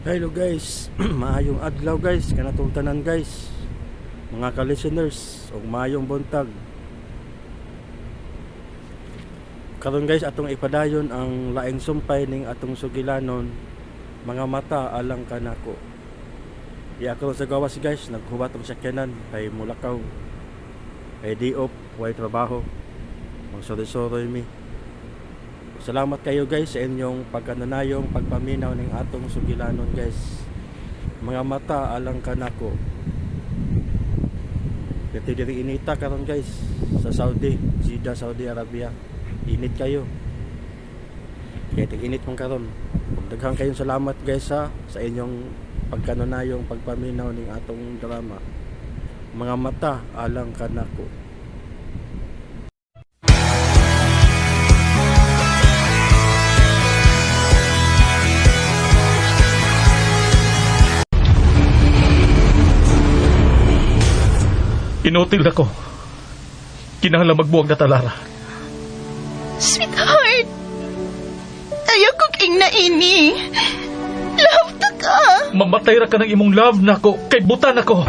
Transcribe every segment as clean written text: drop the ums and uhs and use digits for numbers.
Hello guys, maayong adlaw guys, kanatong tanan guys. Mga ka-listeners, ug maayong buntag. Karon guys, atong ipadayon ang laing sumpay ning atong sugilanon, Mga Mata Alang Kanako. Iya karon sa gawas guys, naghubat ang sakyanan kay mulakaw. Kay di off, way trabaho. Magsuri-suroy mi. Salamat kayo guys sa inyong pagkananayong pagpaminaw ng atong sugilanon guys. Mga Mata Alang Kanako. Dito diri inita karon guys sa Saudi, Jeddah, Saudi Arabia. Init kayo. Kaya tig-init man karon. Ug daghan kayong salamat guys sa inyong pagkanunayong pagpaminaw ning atong drama. Mga Mata Alang Kanako. Inutil ako. Kinahanglan magbuwag na talara. Sweetheart, ayaw kong ingna ini. Love ta ka. Mamatay ra ka ng imong love nako kay butan ako.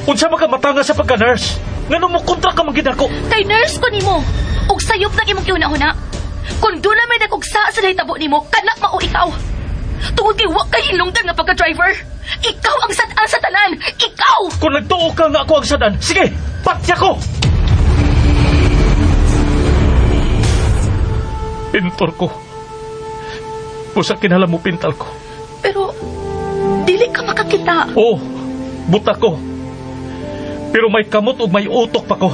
Unsa man ka matanga sa pagka-nurse? Ngano mo kontra ka man gid ako? Kay nurse ko nimo. Ug sayop nang imong gihuna-huna. Kung doon na may nagugsa sa nahitabo nimo, kanak mao ikaw. Tungod kay wa kay hinungdan nga pagka-driver. Ikaw ang sad-an sa tanan. Ikaw! Kung nagtuo ka nga ako ang sadan, sige, patya ko! Pintor ko. Usa kinahanglan mo pintal ko. Pero dili ka makakita. Oo, buta ko. Pero may kamot ug may utok pa ko.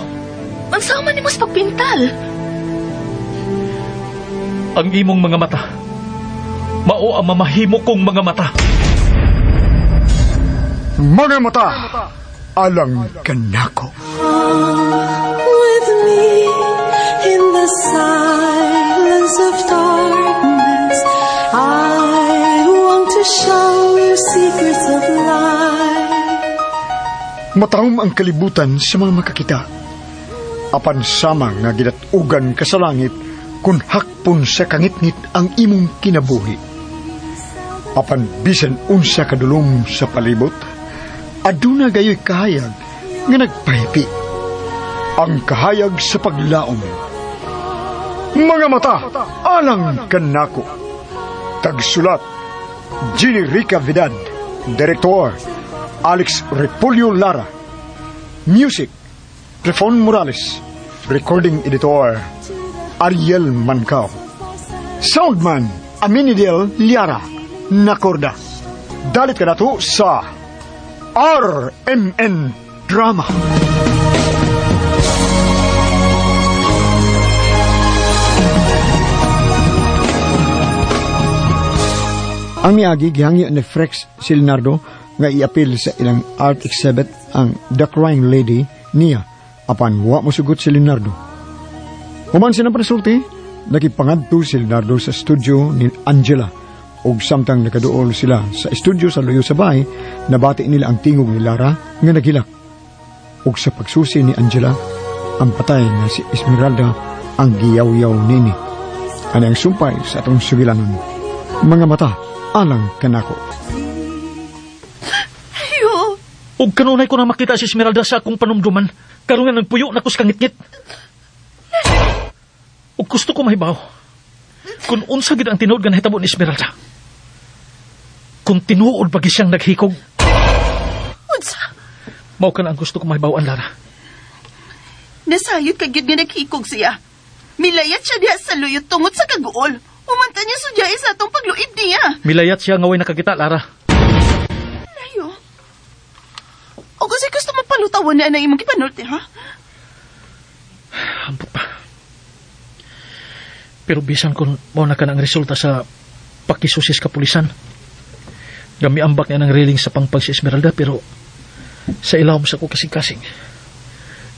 Unsa man nimo sa pagpintal? Ang imong mga mata. Mao ang mamahimo kong mga mata. Mga Mata Alang Kanako. With me in the silence of darkness, I want to show you secrets of life. Matahom ang kalibutan sa mga makakita. Apan sama nga gidatugan ka sa langit kung hakpon sa kangitngit ang imong kinabuhi. Apan bisan unsa kadulom sa palibot, aduna gayoy kahayag nga nagpahipi. Ang kahayag sa paglaom. Mga Mata Alang Kanako. Tagsulat, Jenny Rica Vidad. Director, Alex Repolyo Lara. Music, Trifon Morales. Recording Editor, Ariel Mancao. Soundman, Aminidel Liara. Nakorda. Dalit ka na to sa RMN Drama. Ang miagi gihangyo ni Frex si Leonardo nga iapil sa ilang art exhibit ang The Crying Lady niya apan wa mosugot si Leonardo. Human silang panasulti, nakipangadto si Leonardo sa studio ni Angela ug samtang nakaduol sila sa studio sa luyo sa bahay, nabati nila ang tingog ni Lara nga naghilak. Ug sa pagsusi ni Angela, ang patay nga si Esmeralda ang giyaw-yaw nini. Ani ang sumpay sa atong sugilanon. Mga Mata Alang Kanako. Ayo. Ug kanunay ko na makita si Esmeralda sa akong panumduman. Karon nga nagpuyo na ko sa kangitngit. Ug gusto ko mahibaw kung unsa gid ang tinuod nga nahitabo ni Esmeralda. Kung tinuod ba gid siyang naghikog. Unsa? Mao ka na ang gusto ko mahibaw-an, Lara. Nasayod ka gyud nga naghikog siya. Milayat siya diha sa luyo tungod sa kaguol. Umanta niya sudyae sa atong pagluib niya. Milayat siya nga way nakakita, Lara. Layo. O kasi gusto mo palutawan na ang imong gipanulti, ha? Ambot pa. Pero bisan kung mao na ka na ang resulta sa pakisusis kapulisan. Gami ambak niya ng railing sa pangpag si Esmeralda pero sa ilawom sa ko kasing-kasing.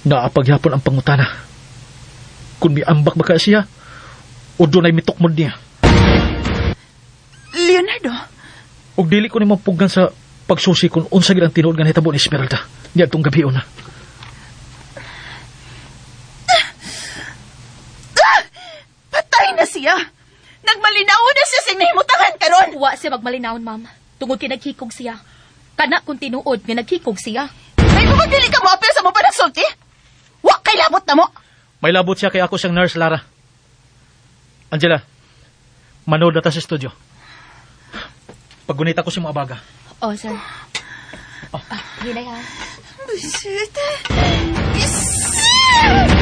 Naapaghapon ang pangutana. Kung miambak ba ka siya o dunay mitukmod niya. Leonardo. Ug dili ko ni mapugan sa pagsusi kung unsa gid ang tinuod nga nahitabo ni Esmeralda niadtong gabi una. Patay na siya. Nagmalinaw na siya sa nahimutangan karon. Wa siya magmalinawon, ma'am. Tungod kay naghikog siya. Kana kung tinuod nga naghikog siya. Ay, kung dili ka mo apil sa mo pa nagsulti. Wa kay labot na mo. May labot siya kay ako siyang nurse, Lara. Angela, manood na ta sa studio. Paggunita ko si mga abaga. Oh, sir. Ah, hinay ha. Bullshit. Bullshit!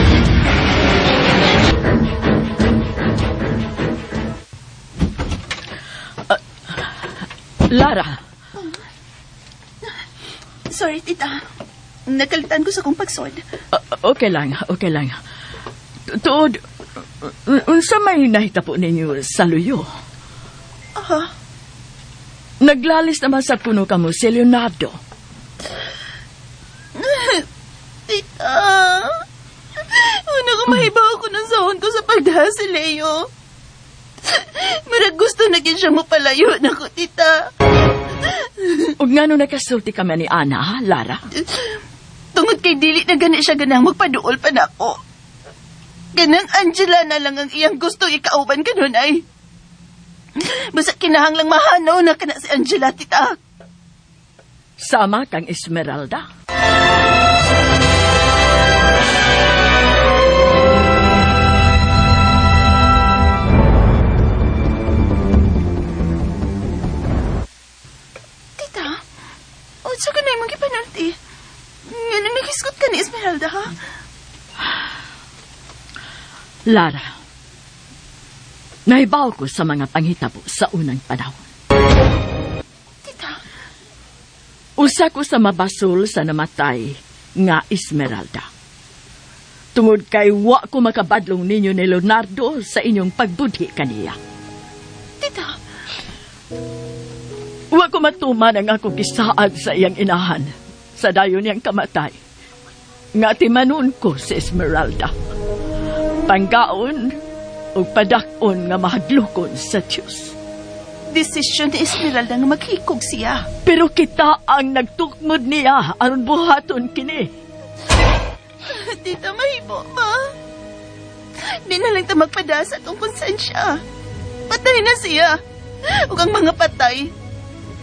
Lara, Sorry, tita. Nakalitan ko sa kong pagsod. okay lang, okay lang. Tuod, unsa may nahitabo ninyo sa luyo? Aha. Naglalis naman sa puno kamo si Leonardo. Tita. Una ko mahibaw ko ng sahon ko sa pagdaha si Leo. Marag gusto na gid siya mapalayo na ko, tita. Ug ngano nakasulti ka man ni Ana, ha, Lara? Tungod kay dili na gani siya ganang magpaduol pa nako. Ganang Angela na lang ang iyang gusto ikauban kanunay. Basta kinahanglang mahanaw na kana si Angela, tita. Sama kang Esmeralda. Tita, unsa ka na imong gipanulti? Nga naghisgot ka ni Esmeralda, ha? Lara, nahibaw ko sa mga panghitabo sa unang panahon. Tita, Usa ko sa mabasol sa namatay nga Esmeralda. Tungod kay wa ko makabadlong ninyo ni Leonardo sa inyong pagbudhi kaniya. tita, Wa ko matuman ang akong gisaad sa iyang inahan sa dayon niyang kamatay. Nga timanon ko si Esmeralda. Panggaon ug padak-on nga mahadlokon sa Dios. desisyon ni Esmeralda nga maghikog siya. Pero kita ang nagtukmod niya aron buhaton kini. Tita, mahimo ba? Di na lang ta magpada sa atong konsensya. Patay na siya. Ug ang mga patay,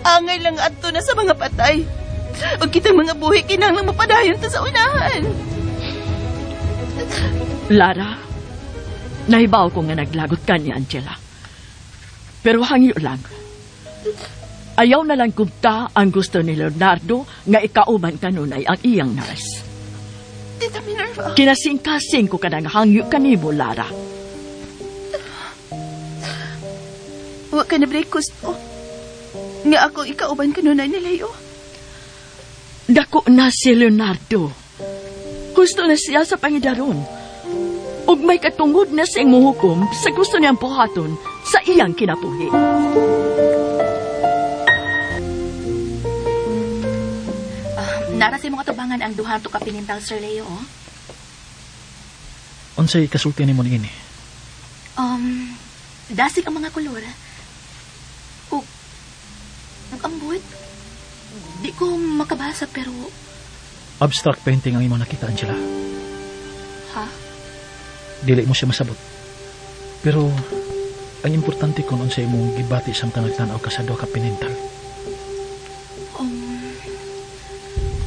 angay lang adto na sa mga patay. Ug kitang mga buhi, kinahanglang mapadayon ta sa unahan. Lara, nahibaw ko nga naglagot ka ni Angela. Pero hangyo lang. Ayaw na lang gupta ang gusto ni Leonardo nga ikauban kanunay ang iyang nurse. Tita Minerva. Kinasingkasing ko kanang hangyo kanimo, Lara. Wa ka na break gusto. Nga ako ikauban kanunay ni Leo. Dako na si Leonardo. Gusto na siya sa pangidaron. Ug may katungod na siyang muhukom sa gusto niyang buhaton sa iyang kinabuhi. Ah, nara sa imong atubangan ang duha to ka pinintal, Sir Leo. Oh. Unsay kasulti nimo niini? Um, dasig ang mga kolor. Ug ug ambot. Di ko makabasa pero Abstract painting ang imong nakita, Angela. ha? Dili mo siya masabot. Pero ang importante kung unsa imong gibati samtang nagtan-aw ka sa duha ka pinintal.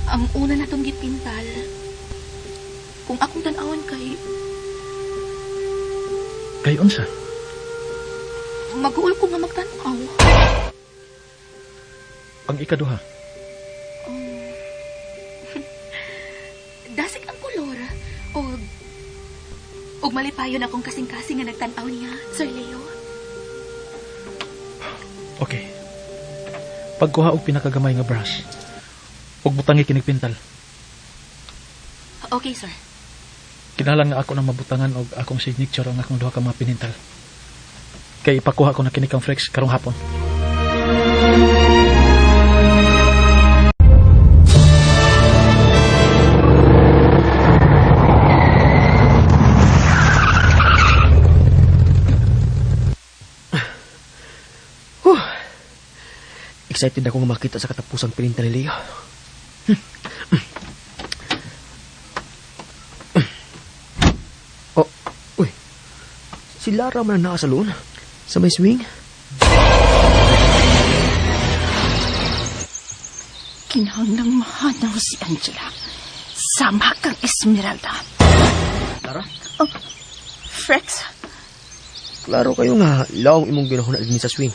Ang una na tong gipintal, kung akong tan-awon kay Kay unsa? maguol ko nga magtan-aw. Ang ikaduha, Dasig ang kolor og ug malipayon akong kasing-kasing nga nagtan-aw niya, Sir Leo. Okay. Pagkuha og pinakagamay nga brush, ug butangi kinig pintal. Okay, sir. Kinahanglan nga ako nang mabutangan og akong signature ang akong duha ka mga pinintal. Kay ipakuha ko na kini kang Frex karong hapon. Excited ako nga makita sa katapusang pininta ni Leo. Oh, uy. Si Lara man ang nasa loon. Sa may swing? Kinahanglang mahanaw si Angela. Sama kang Esmeralda. Lara? Oh, Frex, Klaro kayo nga lawom imong ginahuna dinhi sa swing.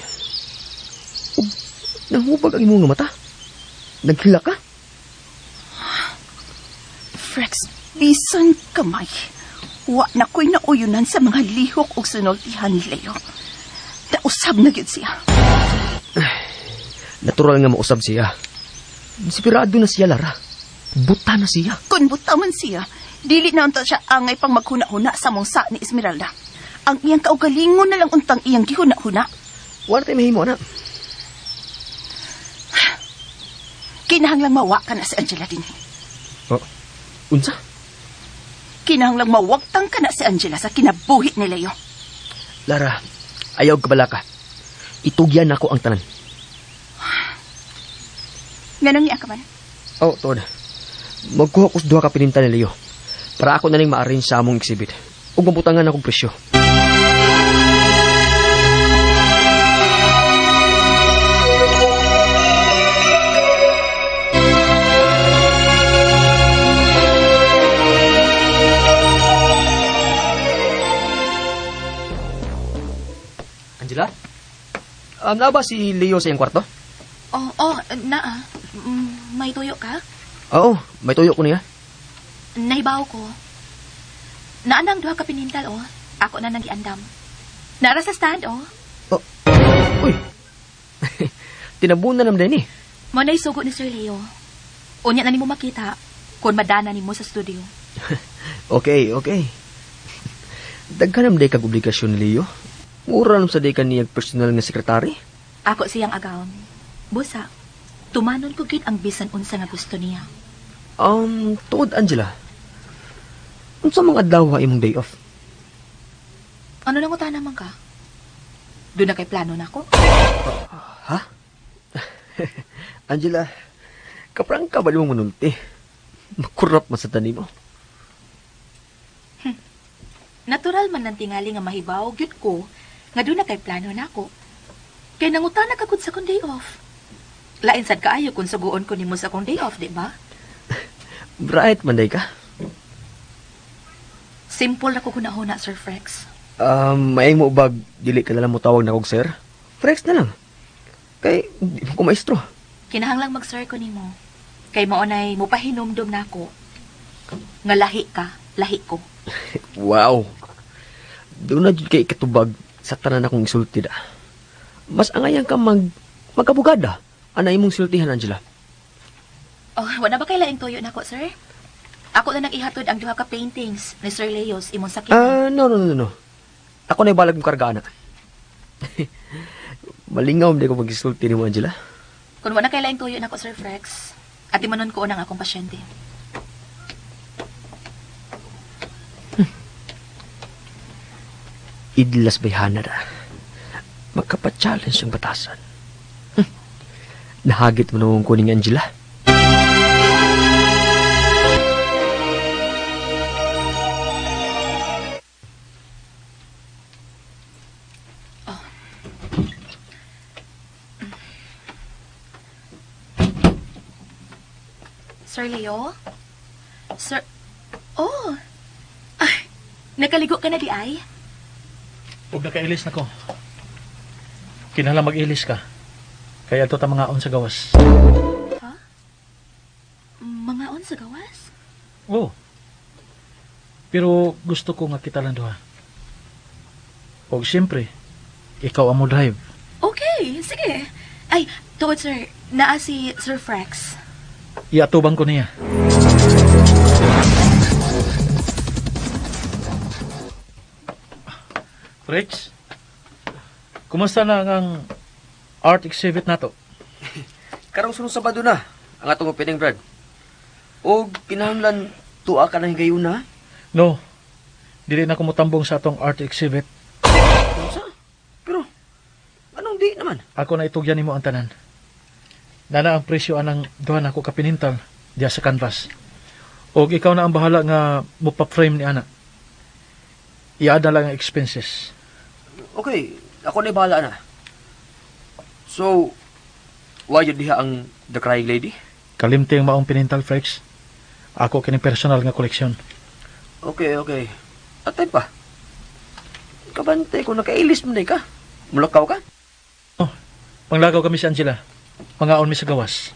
Ug nahubag ang imong nga mata. Naghila ka? Frex, bisan kamay. Wa na ko'y nauyunan sa mga lihok og sinultihan ni Leo. Nausab na gyud siya. Natural nga mausab siya. Desperado na siya, Lara. Buta na siya. Kung buta man siya, dili na unta siya angay pang maghuna-huna sa mong sa ni Esmeralda. Ang iyang kaugalingon na lang untang iyang gihuna-huna. Wala tayo mahimo, anak. Kinahanglang mawa ka na si Angela dinhi. Oh, unsa? Kinahanglang mawagtang ka na si Angela sa kinabuhi ni Leo. Lara, ayaw kabala ka. Itugyan nako ang tanan. Nganong niya ka man? Oh, tuod. Magkuha ko sa duha ka pininta ni Leo. Para ako na ning ma-arrange sa among exhibit. Ug mabutangan akong presyo. Angela? Naa ba si Leo sa iyang kwarto? Oh, naa. May tuyo ka? Oo, may tuyo ko niya. Nahibaw ko. Naanang duha ka pinintal, oh. Ako na nang giandam. Nara sa stand, oh. Oh. Uy. Tinabunan naman din eh. Mo na'y sugo ni Sir Leo. Unya na nimo makita kung madana nimo sa studio. Okay, okay. Daghan naman kag obligasyon ni Leo. Mura naman sa day ka niyag personal nga sekretary. Ako siyang agaon. Busa, tumanon ko gyud ang bisan unsa nga gusto niya. Tuod Angela. Unsa mga adlaw imong day off? Ano nang utana man ka? Doon na kay plano nako. Ha? Angela, kaprangka ba mo manulti? Makurap man sa tanim mo. Natural man nang tingali nga mahibaw gyud ko nga doon na kay plano nako. Kay nangutana ka gud sa akong day off. Lain sad kaayo kung suguon ko nimo sa akong day off, di ba? Bright man day ka. Simple na ko hunahuna, Sir Frex. Maayong mo bag dili ka na lang mo tawag na kog sir? Frex na lang. Kay di mo ko maestro. Kinahanglang mag-sir ko nimo. Kay mao nay mupahinumdum nako. Nga lahi ka, lahi ko. Wow. Doon na jud kay katubag sa tanan akong isulti da. Mas angayan ka magkabugada. Ana imong sultihan, Angela. Oh, wala ba kay laing tuyo nako, sir? Ako na nang ihatod ang duha ka paintings ni Sir Leos imong sakyanan. No, no, no, no. Ako na balag mong karga, ana. Malingaw di ko mag-isulti nimo, Angela. Kung wala kay laing tuyo nako, Sir Frex, ati manon ko unang akong pasyente. Idlas bayhana da. Magkapa-challenge ang batasan. Nahagit mo naman ko ning Angela. Oh. Sir Leo? Sir... Oh! Ay, nakaligo ka na di ay? Huwag nakailis na ko. Kinahanglan mag-ilis ka. Kaya ito ta mga on sa gawas. Ha? Mga on sa gawas? Oo. Pero gusto ko nga kita lang duha. Og siyempre, ikaw ang mo drive. Okay, sige. Ay, tuod sir, naa si Sir Frex. Iatubang ko niya. Rex, kumusta na ang art exhibit nato? Karong sunod Sabado na ang atong opening, Brad. Og kinahanglan tuwa ka ng higayuna. No, dili na ko motambong sa atong art exhibit. Unsa? Pero anong di naman? Ako na itugyan nimo ang tanan. Nana ang presyo anang duha nako ka pinintal diya sa canvas. Og ikaw na ang bahala nga mopa-frame ni ana. Iada lang ang expenses. Okay. Ako na bahala na. So, why yun diha ang The Crying Lady? Kalimti ang maong pinintal, Frex. Ako kining personal nga koleksyon. Okay, okay. Atay pa. Kabante, kung nakailis mo na ka. Mulakaw ka? Oh, panglagaw kami si Angela. Mangaon mi sa gawas.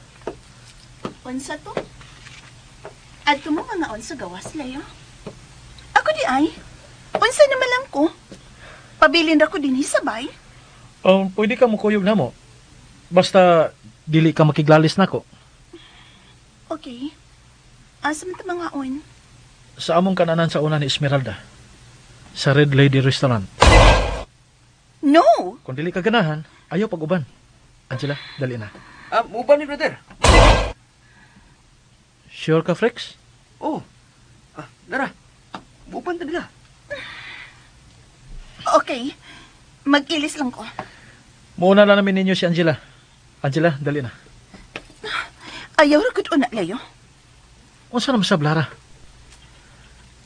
Unsa to? Adto mo mangaon sa gawas, Leo. Ako di ay. Unsa naman lang ko? Pabilin ra ko dinhi sabay. Pwede ka mukuyog na mo. Basta dili ka makiglalis nako. Okay. Asa man ta mangaon? Sa among kananan sa una ni Esmeralda. Sa Red Lady Restaurant. No! Kung dili ka ganahan, ayaw pag-uban. Angela, dali na. Ah, muban ni brother. Sure ka, Frex? Oh. Ah, dara. Muban ta nila. Okay. Mag-ilis lang ko. Muuna na namin ninyo si Angela. Angela, dali na. Ayaw ra gud una, Leo. Unsa naman sa Lara?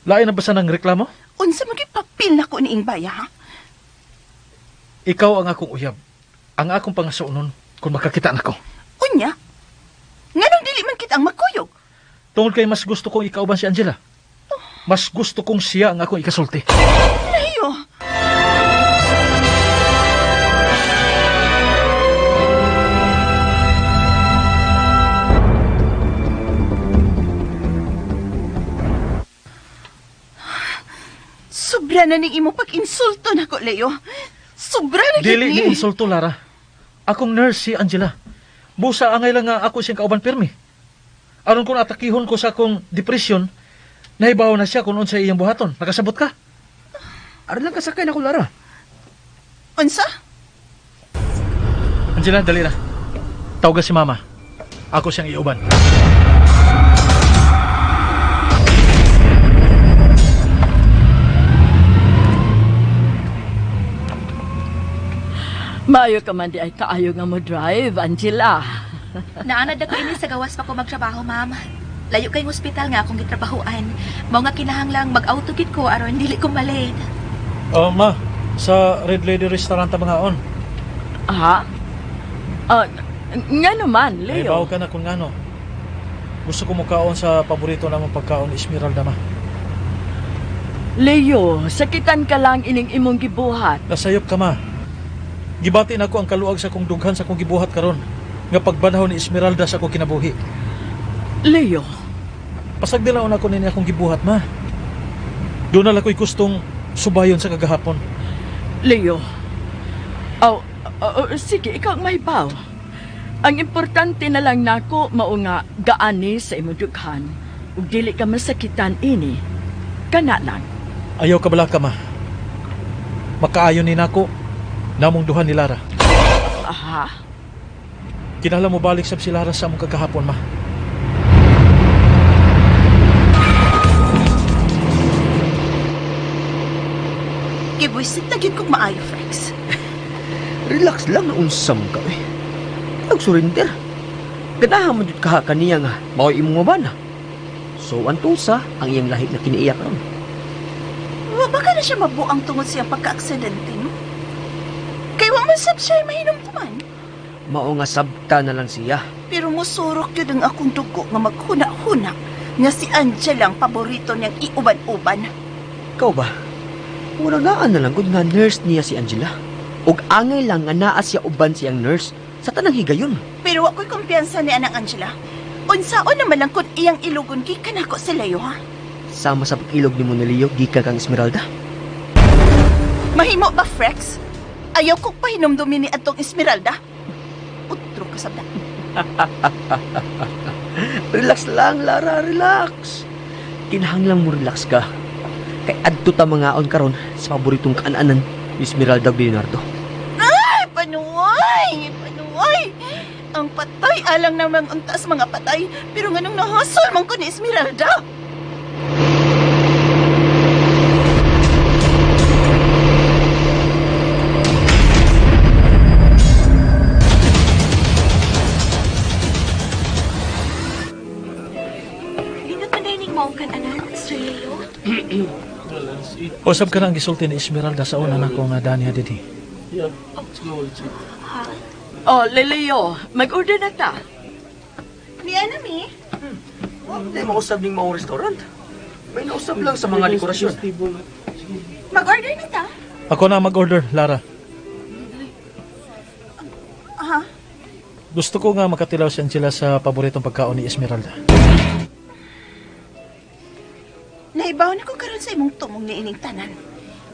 Lain na ba sa nang reklamo? Unsa man gyud papel nako niing baya, ha? Ikaw ang akong uyab. Ang akong pangasuonon kung makakita nako. Unya? Nganong dili man kita ang magkuyog? Tungod kay mas gusto kong ikauban si Angela. Mas gusto kong siya ang akong ikasulti. Leo! Sobra na ning imo pag-insulto nako, Leo. Sobra na gyud Dili ni. ni insulto, Lara. Akong nurse si Angela. Busa angay lang nga ako siyang kauban pirmi. Aron kung atakihon ko sa akong depression, nahibaw na siya kung unsa iyang buhaton. Nakasabot ka? Aron lang kasakay na ko, Lara. Unsa? Angela, dali na. Tawagan si Mama. Ako siyang iuban. Maayo ka man di ay kaayo nga mo drive, Angela. Naanad ako ini sa gawas pa ko magtrabaho, ma'am. Layo kayong ospital nga akong gitrabahoan. Mao nga kinahanglang mag-auto gid ko aron dili ko malate. Oh, ma, sa Red Lady Restaurant ta mga on. Ha? Ah, nga naman, Nahibaw Leo. ka na kung ngano. Gusto ko mukaon sa paborito namong pagkaon ni Esmeralda, ma. Leo, sakitan ka lang ining imong gibuhat. Nasayop ka, ma. Gibati na ko ang kaluag sa kong dughan sa kong gibuhat karon nga pagbanhaw ni Esmeralda sa akong kinabuhi. Leo, Pasagdilaon ako nini akong gibuhat, ma. Doon na lang ko'y gustong subayon sa kagahapon. Leo. Aw, aw, sige, ikaw ang mahibaw. Ang importante na lang nako mao nga gaani sa imong dughan ug dili ka masakitan ini. Kana lang. Ayaw ka bala ka, ma. Makaayon ni nako namong duha ni Lara. Aha. Kinahanglan mo balik sab si Lara sa among kagahapon, ma. Gibuisit na gyud kog maayo, Frex. Relax lang na unsam ka eh. Nagsurrender. Ganahan mo jud ka kaniya nga mao'y imong mabana. So antusa ang iyang lahi na kiniiyak ron. Wa ba ka na siya mabuang tungod siyang pagka-aksidente, no? Kay wa man sab siya mahinumduman. Mao nga sabta na lang siya. Pero musurok yun ang akong dugo nga maghuna-huna nga si Angela ang paborito niyang iuban-uban. Ikaw ba? Mura naan na lang gud nga nurse niya si Angela. Ug angay lang nga naa siya uban siyang nurse sa tanang higayon. Pero wa ko'y kumpiyansa ni Anang Angela. Unsaon naman lang kung iyang ilugon gikan ako si Leo, ha? Sama sa pag-ilog ni Monelio gikan kang Esmeralda. Mahimo ba, Frex? Ayaw kong pahinumdumin ni atong Esmeralda. Utro ka sabda. Relax lang, Lara, relax. Kinahanglan mo relax ka. Kay adto ta mangaon karon sa paboritong kaananan ni Esmeralda ug Leonardo. Ay, panuay! Panuay! Ang patay alang namang untas mga patay. Pero nganong nahasol man ko ni Esmeralda. Lindot man dining maong kananan, Sir Leo. Usab ka na ang gisulti ni Esmeralda sa una nako nga daniya dinhi. Yeah, let's go, let's eat. Oh, Leleo, mag-order na ta. Ni ana mi? Hindi, mausab ning maong restaurant. May nausab lang sa mga dekorasyon. Mag-order na ta. Ako na mag-order, Lara. Aha. Gusto ko nga makatilaw si Angela sa paboritong pagkaon ni Esmeralda. Naibaw na ko karon sa imong tumong ni ining tanan.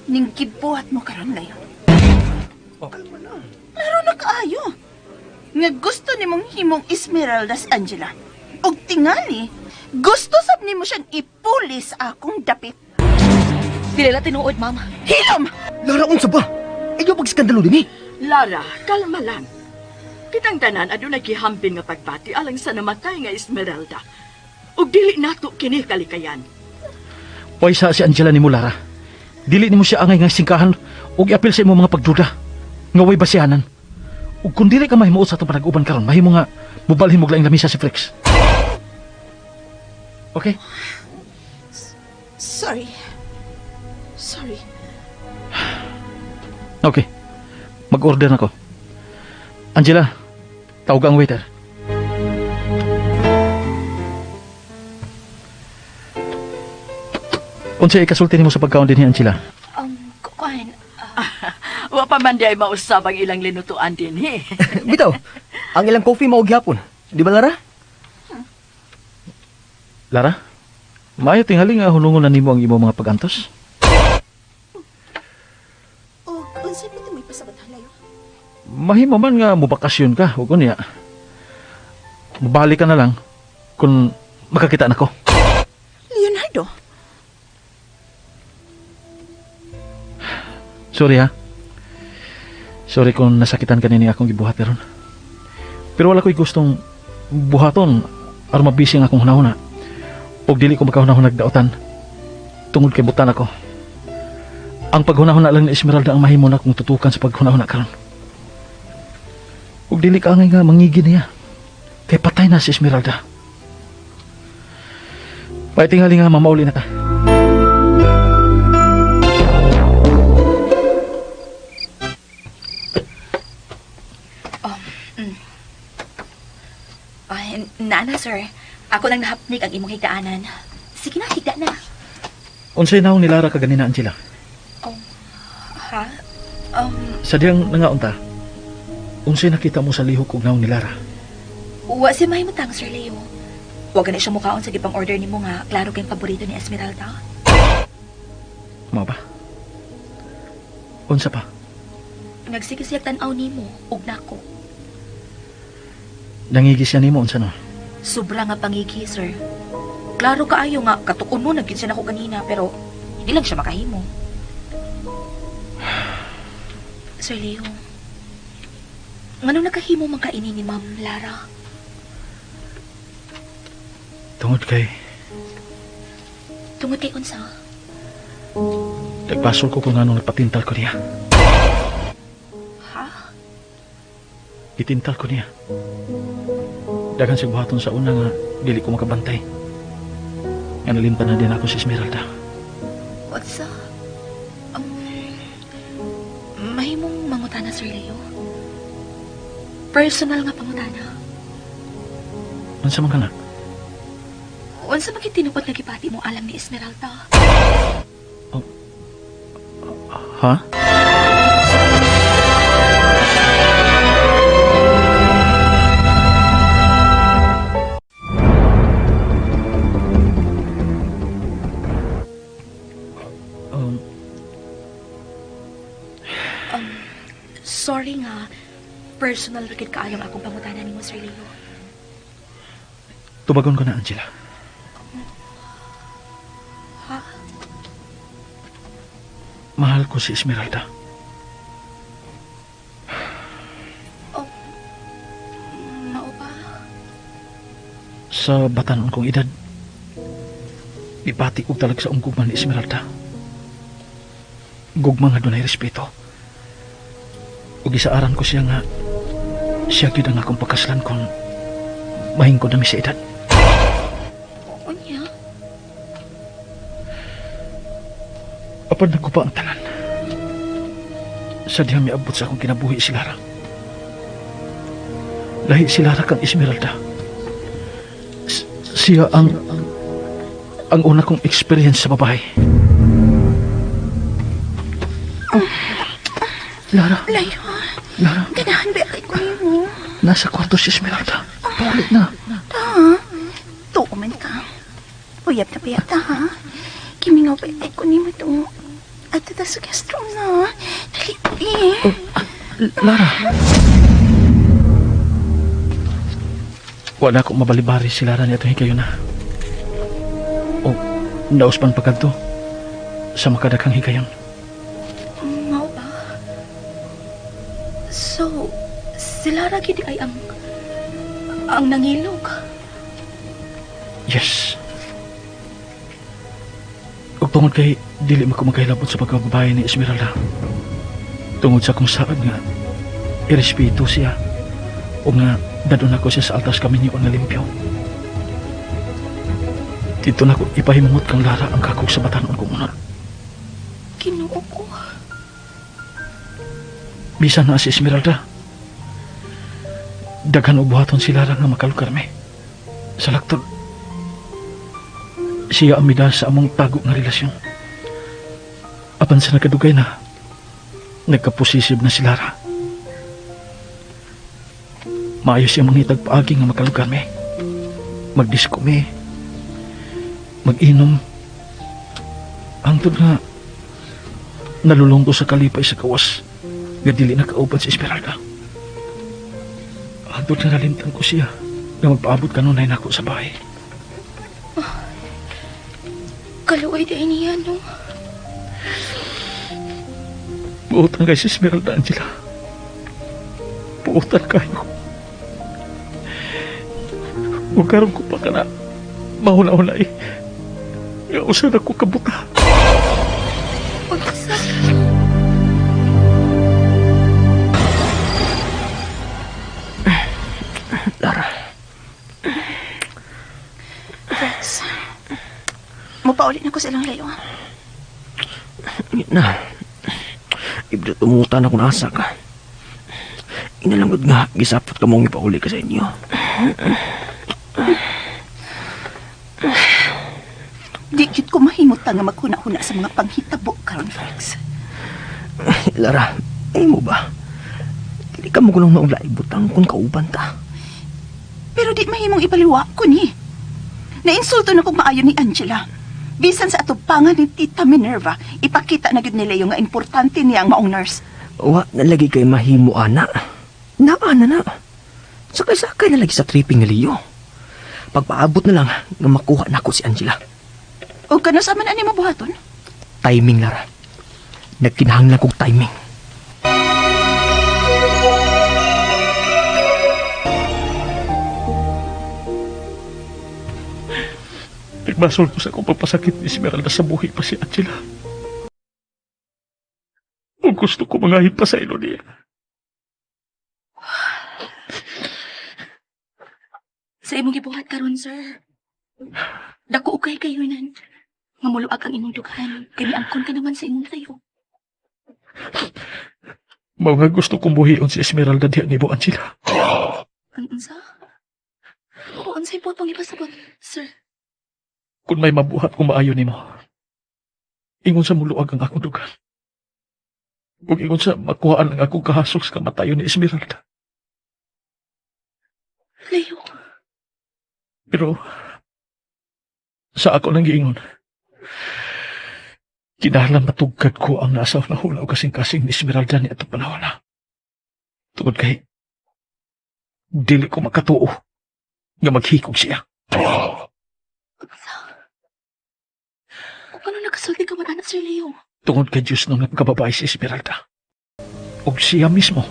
Ning gibuhat mo karon layo. Oh. Laro na kaayo. Nga gusto nimong himong Esmeralda si Angela. Og tingali, gusto sab nimo siyang ipuli sa akong dapit. Dili na tinuod, ma'am. Hilom! Lara, unsa ba? Ayaw pag-skandalo din eh. Lara, kalma lang. Kitang tanan adunay gihambin nga pagbati alang sa namatay nga Esmeralda. Ug dili nato kini kalikayan. Way sa si Angela nimo, Lara. Dili nimo siya angay nga singkahan ug iapil sa imong mga pagduda. Nga way basihanan. Ug kung dili ka mahimuot sa atong panag-uban karon, mahimo nga mubalhin mo og laing lamisa si Flex. Okay? Sorry. Sorry. Okay. Mag-order na ko. Angela, tawag ang waiter. Unsay ikasulti nimo sa pagkaon dinhi, Angela? Kuan, Wa pa man di ay mausab ang ilang linutuan dinhi. Bitaw, ang ilang coffee mao gihapon. Di ba, Lara? Lara, maayo tingali nga hulungon na nimo ang imong mga pagantos. Og unsay pwede mo ipasabot layo? Mahimo man nga mobakasyon ka, ug unya. Mobalik ka na lang kung makakita nako. Leonardo, Sorry ha. Sorry kung nasakitan ka nini akong gibuhat karon. Pero wala ko'y gustong buhaton aron mabisi ang akong hunahuna. Og dili ko makahunahuna daotan tungod kay butan ako. Ang paghunahuna lang ni Esmeralda ang mahimo na kung tutukan sa paghunahuna karon. Og dili ka angay nga mangigi niya. Kay patay na si Esmeralda. Paitingali nga mamauli na ta. Ay, nana, sir. Ako nang nahapnik ang imong higdaanan. Sige na, higda na. Unsay naong ni Lara kaganina, Angela? Ha? Sa diyang nangaunta, unsay nakita mo sa lihok og naong ni Lara? Wa si mahimutang, Sir Leo. Wa gani siya mukaon sa gipang order nimo nga klaro kayong paborito ni Esmeralda. Mao ba? Unsa pa? Nagsige siya tan-aw nimo ug nako. Nangigi siya nimo unsa no? Sobra nga pangigi, sir. Klaro kaayo nga katukon mo nagin siya nako ganina pero hindi lang siya makahimo. Sir Leo, ngano nakahimo man kaini ni Ma'am Lara? Tungod kay Tungod kay unsa? nagbasol ko kung anong nagpatintal ko niya. Ha? Gitintal ko niya. Daghan sa buhaton sa una nga dili ko makabantay. Nga nalimtan na din ako si Esmeralda. Unsa? Mahimong mangutana, Sir Leo. Personal nga pangutana. Unsa man ka na? Unsa man tinuod nga gibati mo alam ni Esmeralda? Ha? Sorry nga. Personal ra gid kaayo ang akong pangutana nimo, Sir Leo. Tubagon ko na, Angela. Ha? Mahal ko si Esmeralda. Mao ba? Sa batanon kong edad, ipati og talag sa gugma ni Esmeralda. Gugma nga dunay respeto. Ug isaaran ko siya nga siya gyud ang akong pagkaslan kung mahingkod na mi sa edad. Unya? Apan naguba ang tanan. Sa dihang miabot sa akong kinabuhi si Lara. Lahi si Lara kang Esmeralda. Siya ang una kong experience sa babae. Lara, Layo, Lara, ganahan ba kay ko nimo? Nasa kwarto si Esmeralda. Paulit na. Ta, tuo man ka. Puyap na puyap ta, ha? Kimingaw pa kay ko nimo to. At ta sa guest room na. Dali, eh. Lara. Wala akong mabalibari si Lara niya itong higayon na. O, nauspan pa kadto sa makadaghang higayon. Mao ba? So, si Lara gid ay ang nangilog. Yes. Ug tungod kay dili man ko magkahilabot sa pagkababae ni Esmeralda. Tungod sa kung saan nga irespeto siya o nga dadon ako siya sa altas kami niyo nga limpyo. Dito na ko ipahimungot kang Lara ang kakog sa batanon kong unod. Ginoo ko. Bisan na si Esmeralda. Daghan og buhaton si Lara nga makalukar mi. Sa laktod, siya ang mida sa among tago nga relasyon. Apan sa nakadugay na, nagkaposisib na si Lara. Maayo siya mangitag paagi nga makalukar mi. Magdisko mi. Mag-inom. Hangtod nga, nalulong ko sa kalipay sa kawas nga dili na kauban si Esmeralda. Hangtod nga nalimtan ko siya nga magpaabot kanunay nako sa bahay. Kaluoy di niya, no? Buotan kay si Esmeralda, Angela. Buotan kayo. Ug karon ko pa kana mahuna-huna eh. Nga usa na ko kabuta. Pag-asa. Lara, Rex, mupaulit na ko silang layo. yun na. Ibda tumutan ako nasa ka. Inalangod nga, gisapot ka mong ipauli ka sa inyo. Di gyud ko mahimutang nga maghuna-huna sa mga panghitabo karon, Rex. Lara, ay mo ba? Dili ka mo kunong naong laibutang kung kauban ta. Pero di mahimong ibaliwa ko ni. Nainsulto na kong maayo ni Angela. Bisan sa atubangan ni Tita Minerva, ipakita na gyud ni Leo nga importante niya ang maong nurse. Wa na lagi kay mahimo ana. Naa na na. Sakay-sakay na lagi sa tripping ni Leo. Pagpaabot na lang nga makuha nako si Angela. O kano sa man ani mo buhaton? Timing, Lara. Nagkinahanglan kog timing. Nagbasol ko sa akong pagpasakit ni Esmeralda sa buhi pa si Angela. Ug gusto ko mangahit pa sa ilo niya. Sa imong gibuhat karon, sir. Dako ukay kayo nan. Nga muluag ang imong dughan. Kay miangkon ka naman sa imong sayo. Mao nga gusto kong buhion si Esmeralda diha ni Angela. Ang unsa? O unsay buhat pang ipasabot, sir? Kung may mabuhat kung maayo nimo. Ingon sa muluag ang akong dugan. Ug ingon sa makuhaan ang akong kahasok sa kamatayon ni Esmeralda. Leo, Pero sa ako nang giingon, kinahanglan matugkad ko ang nasa huna o kasing-kasing ni Esmeralda ni atong panahon na. Tungod kay dili ko makatuo nga maghikog siya. unsa? Kung ano nakasulti ka man, anak, Sir Leo? Tungod kay Diyos nung nagkababae si Esmeralda. Og siya mismo,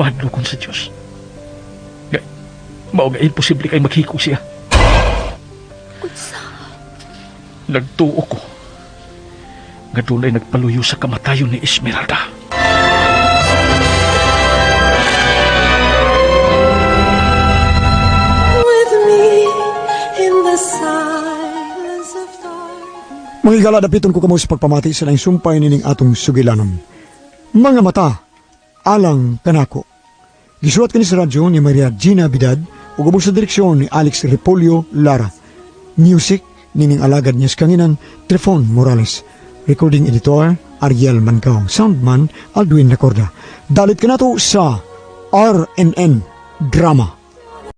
mahadlokon sa Diyos. Nga, mao nga imposible kay maghikog siya. Unsa? Nagtuo ko nga dunay nagpaluyo sa kamatayon ni Esmeralda. With me in the silence of darkness. Mga higala, dapiton ko kamo sa pagpamati sa laing sumpay nining atong sugilanon. Mga Mata, Alang Kanako. Gisulat kini sa radyo ni Maria Gina Bidad ug ubos sa direksyon ni Alex Repolyo Lara. Music nining alagad niya sa kanginan Trifon Morales. Recording editor Ariel Mancao. Soundman Aldwin Nacorda. Dalit kanato sa RNN Drama.